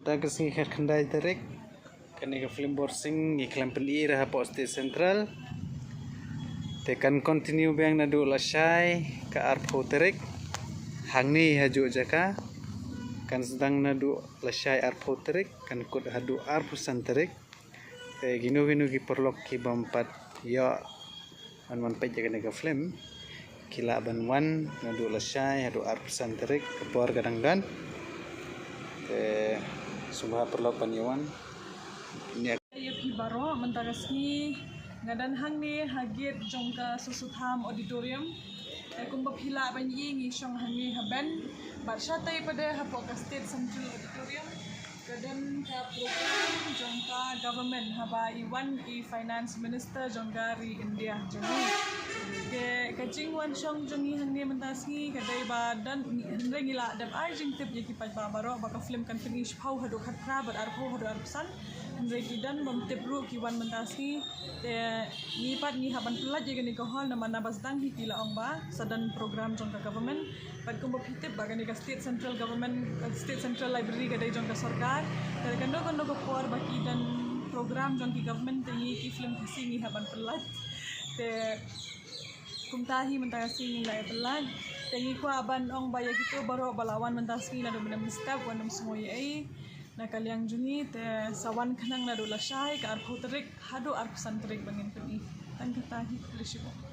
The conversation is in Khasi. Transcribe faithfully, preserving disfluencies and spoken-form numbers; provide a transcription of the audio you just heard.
Tang ka sngi khatkhyndai tarik, kane ka film Borsing ngi khlem pyni ra hapoh State Central. Te kan continue biang naduh lashai ka arphew tarik. Hangne hajuh jaka kan sdang naduh lashai arphew tarik, kan kut haduh arphew san tarik. Te kino kino ki paralok ki bym pat ïoh ban wan peit ïa kane ka film, ki lah ban wan naduh lashai haduh arphew san tarik, ka por ka dang don. Te sngewbha paralok ban ïa wan. Ïa phi baroh, mynta ka sngi nga don hangne ha gate jong ka Soso Tham Auditorium. Te kumba phi lah ban ïohi, ngi shong hangne ha bench, bad shatei pat de hapoh ka State Central Auditorium ka don ka program jong ka government, haba i wan i Finance Minister jong ka ri India jong ngi. Te ka jingwan shong jong ngi hangne mynta sngi ka dei ba don, hynrei ngi la dep ai jingtip ïa ki paidbah baroh ba ka film kan pyni shiphew haduh khatphra bad arphew haduh arphew san. Hynrei ki don bym tip ruh ki wan mynta sngi. Te ngi pat ngi hap ban pyllait ïa kane ka hall namar naba sdang hi ki la ong ba sa don program jong ka government. Bad kumba phi tip ba kane ka State Central Government, ka State Central Library ka dei jong ka sorkar. Te kano kano ka por ba ki don program jong ki government te ngi ki film Khasi ngi hap ban pyllait. Te kumta hi mynta ka sngi ngi la ïa pyllait. Te ngi kwah ban ong ba ïa kito baroh ba la wan mynta sngi naduh mynne mynstep, wat nym sngew ïa ei. Na ka liang jong ngi te sa wan khnang naduh lashai ka arphew tarik haduh arphew san tarik ba ngin pyni. Tang kata hi, khublei shibun.